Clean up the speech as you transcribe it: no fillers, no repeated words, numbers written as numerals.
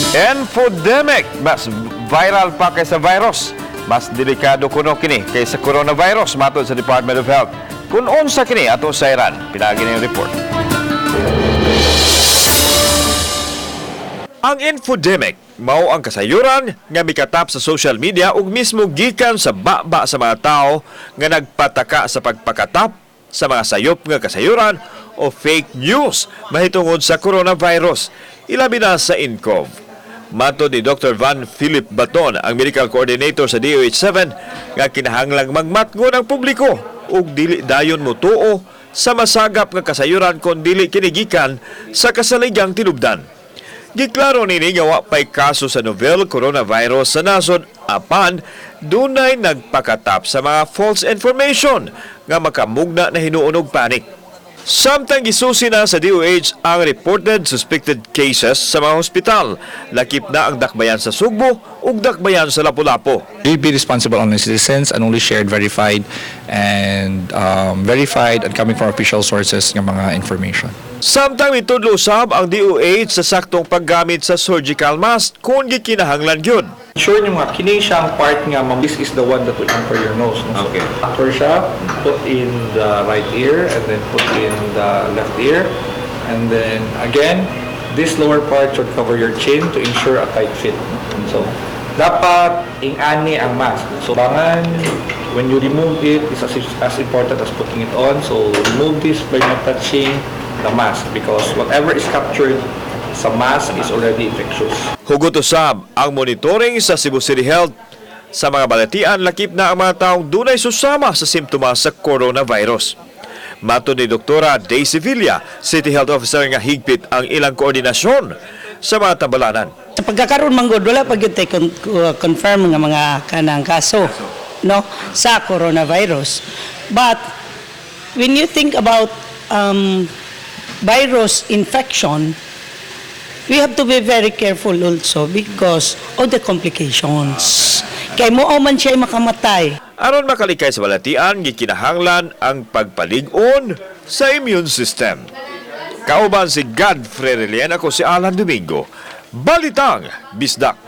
Infodemic, mas viral pa kaysa virus. Mas delikado kuno kini kaysa coronavirus, matod sa Department of Health. Kung unsa kini, atong sayran. Pinaagi na yung report. Ang infodemic mao ang kasayuran nga mikatap sa social media ug mismo gikan sa baba sa mga tao nga nagpataka sa pagpakatap sa mga sayop nga kasayuran o fake news mahitungod sa coronavirus, ilabi na sa INCOV. Matod ni Dr. Van Philip Baton, ang medical coordinator sa DOH-7, nga kinahanglang magmatngon ang publiko ug dili dayon motuo sa masagap nga kasayuran kon dili kini gikan sa kasaligang tinubdan. Giklaro nini nga wa pay kaso sa novel coronavirus sa nasod, apan dunay nagpakatap sa mga false information nga makamugna na hinuon og panic. Samtang gisusi na sa DOH ang reported suspected cases sa mga hospital, lakip na ang dakbayan sa Sugbo ug dakbayan sa Lapu-Lapu. We be responsible online citizens and only shared verified and verified and coming from official sources ng mga information. Samtang mitudlo usab ang DOH sa saktong paggamit sa surgical mask kung gikinahanglan gyud. Sure nyo nga, kini siya ang part nga, ma'am, this is the one that will anchor your nose. No? Okay. So, anchor siya, put in the right ear and then put in the left ear. And then again, this lower part should cover your chin to ensure a tight fit. No? So, dapat ingani ang mask. So, bangan, when you remove it, is as important as putting it on. So, remove this by not touching the mask because whatever is captured sa mask is already infectious. Hugot usab ang monitoring sa Cebu City Health sa mga balatian, lakip na ang mga taong dunay susama sa simptomas sa coronavirus. Matod ni Doktora Daisy Villa, City Health Officer, nga higpit ang ilang koordinasyon sa mga tambalanan. Sa pagkakaroon man gud, wala pa gyud tay confirm nga mga kanang kaso, no, sa coronavirus. But when you think about virus infection, we have to be very careful also because of the complications. Kay mo man siya makamatay. Aron makalikay sa balatian, gikinahanglan ang pagpalig-on sa immune system. Kauban si Godfrey Relian, ako si Alan Domingo. Balitang Bisdak.